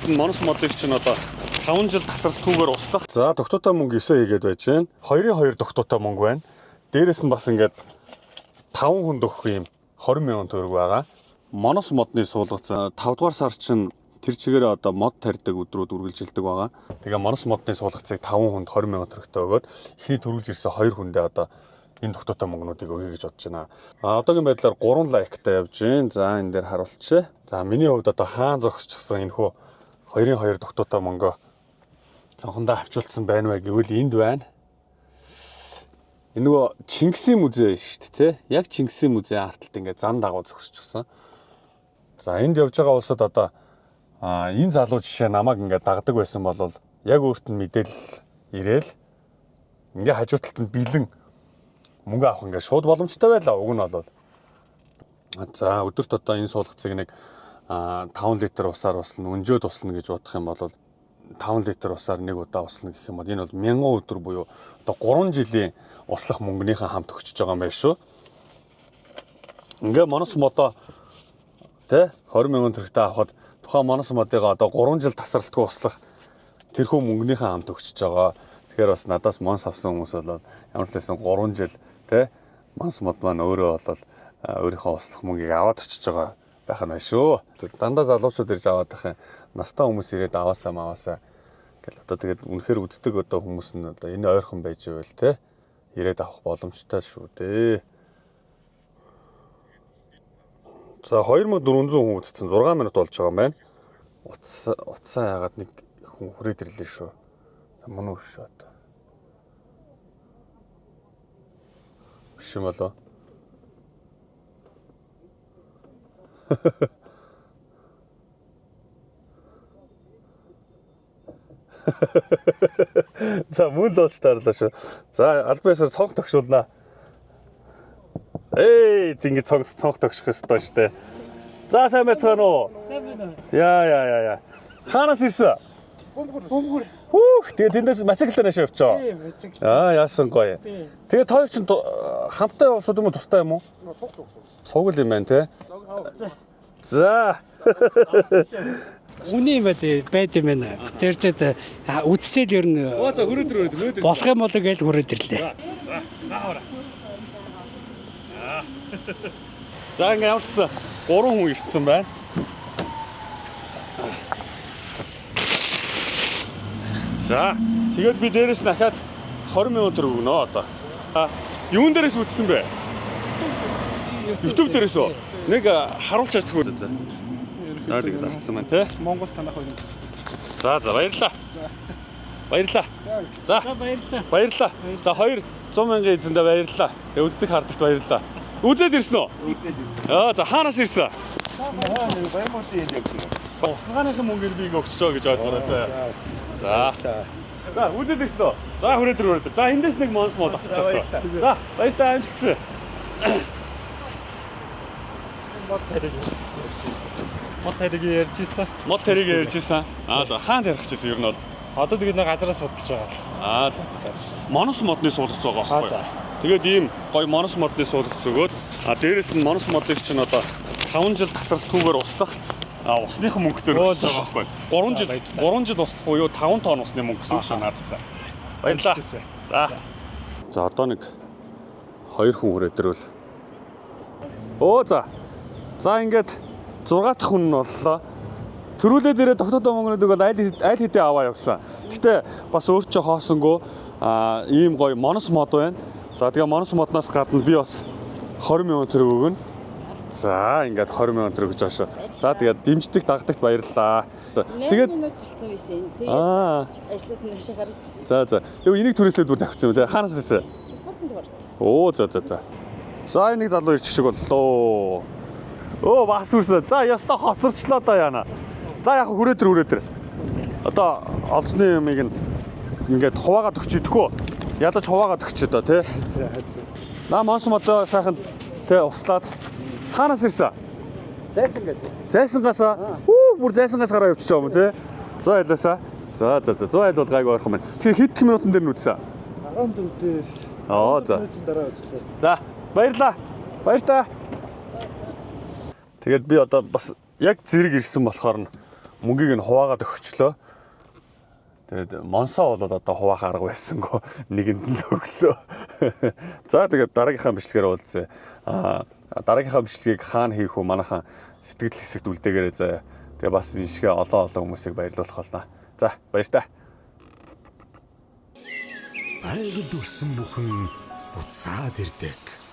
Монос модыг чинь одоо 5 жил тасралтгүйгээр услах. За дугтуйтай мөнгө 9 хийгээд байж байна. 2-ын 2 дугтуйтай мөнгө байна. Дээрэс нь бас ингээд 5 хүнд өгөх юм 20 мянган төгрөг байгаа. Монос модны суулгац 5 дугаар сар чинь тэр чигээрээ одоо мод тарьдаг өдрүүд үргэлжилдэг байгаа. Тэгээ Монос модны суулгацыг 5 хүнд 20 мянган төгрөгтэй өгөөд эхний төрүүлж ирсэн 2 хүндээ одоо энэ дугтуйтай мөнгнүүдийг өгье гэж бодож байна. А одоогийн байдлаар 3 лайктай явж байна. За энэ дээр харуулчихъя. За миний хувьд одоо хаан зогсчихсан энэ хүү 2-ын 2 дугтуйтай мөнгө цонхондоо авчулсан байна вэ гэвэл энд байна. Энэ нөгөө Чингисийн музей шүү дээ, тэ? Яг Чингисийн музейн арталт ингээд зам дагуу зогсчихсон. За энд явж байгаа улсад одоо энэ залуу жишээ намайг ингээд дагдаг байсан бол яг өөрт нь мэдээлэл ирээл ингээ хажуу талд нь бэлэн мөнгө авах ингээд шууд боломжтой байлаа уг нь бол. За өдөрт одоо энэ суулгацыг нэг 5 литр усаар услана, өнжөөд услана гэж бодох юм бол 5 литр усаар нэг удаа услана гэх юм бол энэ бол 1000 өдөр буюу одоо 3 жилийн услах мөнгөнийхөө хамт өгчөж байгаа юм байна шүү. Ингээ Монос модоо тэ 20 мянган төгрөгтэй авахад тухайн Монос модыгоо одоо 3 жил тасралтгүй услах тэрхүү мөнгөнийхөө хамт өгчөж байгаа. Тэгэхээр бас надаас монс авсан хүмүүс бол ямар ч байсан 3 жил тэ монс мод маань өөрөө бол өөрийнхөө услах мөнгийг аваад очиж байгаа байх нь байна шүү. Дандаа залуучууд ирж аваад байх юм. Настай хүмүүс ирээд аваасаа маваасаа гэл одоо тэгээд үнэхээр үздэг одоо хүмүүс нь одоо энэ ойрхон байж байвал тэ ирээд авах боломжтой шүү дээ. За 2400 хүн үзсэн 6 минут болж байгаа юм байна. Утас утсаа яагаад нэг хүн хүрээд ирлээ шүү. За, Мөн үү шүү одоо. Биш юм болоо. За мөн л болж таарлаа шүү. За албан ёсоор цонх тогшуулнаа. Эй, ингэ цонх цонх тогших ёстой шүү дээ. За сайн байцгаана уу? Сайн байна уу? Яа яа яа яа. Хаанаас ирсэн? Бөмбөр. Бөмбөр. Хүүх, тэгээ тэндээс мотоциклээр нэшээ явчихоо. Тийм, мотоцикл. Аа, яасан гоё. Тийм. Тэгээ та хоёр чинь хамтаа явсууд юм уу, тустай юм уу? Цуг цуг цуг. Цуг л юм байна те. За. Үний юм байд байд юм байна. Тэр ч үдсээл ер нь Оо за хүрээд ирээд хүрээд ирсэн. болох юм болоо гэж хүрээд ирлээ. За, за аваа. За ингээ ямар ч гэсэн 3 хүн ирсэн байна. За, тэгээд би дээрэс нь ахаад 20 мянган төгрөг өгнө одоо. А, юун дээрээс үтсэн бэ? YouTube дээрээс үү? Нэг харуулж чаддгүй. За. За тэгээд арцсан байна те. Монгол танах хоёр юм. За за баярлалаа. Баярлалаа. За. За баярлалаа. Баярлалаа. За 2 100 мянган эзэндээ баярлалаа. Тэгээ үздэг хардагт баярлалаа. Үзээд ирсэн үү? Үзээд ирсэн. Аа за хаанаас ирсэн? Баямуудын энд явж байгаа. Услгааныхын мөнгөөр би ингэ өгч байгаа гэж ойлгоорой заа. За. За үзээд ирсэн үү? За хүрээд ир хүрээд. ир. За эндээс нэг монс мод авчих За, чадсан. За баяртай амжилтсан. Мод тариг ярьж ирсэн. Мод тариг ярьж ирсэн. Мод тэрийг ярьж ирсэн. Аа за хаана тарих гэсэн ер нь бол. Одоо тэгээд нэг газараас судалж байгаа л. Аа за за за. Монос модны суулгац байгаа Аа байхгүй за. юу? Тэгээд ийм гоё монос модны суулгац өгөөд а дээрэс нь монос модыг чинь одоо 5 жил тасралтгүйгээр услах усныхан мөнгөтэй Оо, өгч байгаа байхгүй юу? 3 жил За, баярлалаа. 3 жил услах буюу 5 тонн усны мөнгө гэсэн үг шүү наад цаа. Баярлалаа. Амжилт. За. За одоо нэг хоёр хүн хүрээд ирвэл. Оо за. За ингээд 6 дахь хүн нь боллоо. Төрүүлээд ирээ тогтоод мөнгөнүүдийг бол аль аль хэдийн аваа явсан. Гэтэ бас өөр чи хоосонгүй ийм гоё монос мод байна. За тэгээ монос модноос гадна би бас 20 мянган төгрөг өгнө. За ингээд 20 мянган төгрөг гэж аашаа. За тэгээд дэмждэг дагдагт баярлалаа. За, Тэгээд Тэгээд минут болцсон байсан. Тэгээд аа ажлаас нь ашиг гарч ирсэн. за за. Юу энийг түрээслээд бүр тавьчихсан юм те. Хаанаас ирсэн? Спортын дугаарт. Оо за за за. За энэ нэг залуу ирчих шиг боллоо. Оо бас үрсэн. За ёстой хоцорчлоо да яана. За яг хүрээ төр хүрээ төр. Одоо олзны юмыг нь ингээд хуваагаад өгч идэх үү? Ядаж хуваагаад өгч доо тий. За за. Наа монс модоо сайхан тий услаад хаанаас ирсэн? Зайсан гэсэн. Зайсангаас үү бүр зайсангаас гараа явчихж байгаа юм тий. За айлаасаа. За за за. 100 айл бол гайгүй ойрхон байна. Тэгэхээр хэд дэх минутан дээр нь үтсэн? 14 дээр. Аа за. Минутын дараа ажиллаа. За баярлаа. Баяр та. Тэгээд би одоо бас яг зэрэг ирсэн болохоор нь Мөнгийг нь хуваагаад өгчлөө. Тэгээд Монсоо бол одоо хуваах арга байсангүй нэгэнд нь өглөө. За, тэгээд дараагийнхаа бичлэгээр уулзъя. Дараагийнхаа бичлэгийг хаана хийх вэ? Манайхан сэтгэл хэсэгт үлдээгээрэй заяа. Тэгээ бас энэ шиг олон олон хүмүүсийг баярлуулах болно. За, баяртай. Байгальд өссөн бүхэн буцаад ирдэг.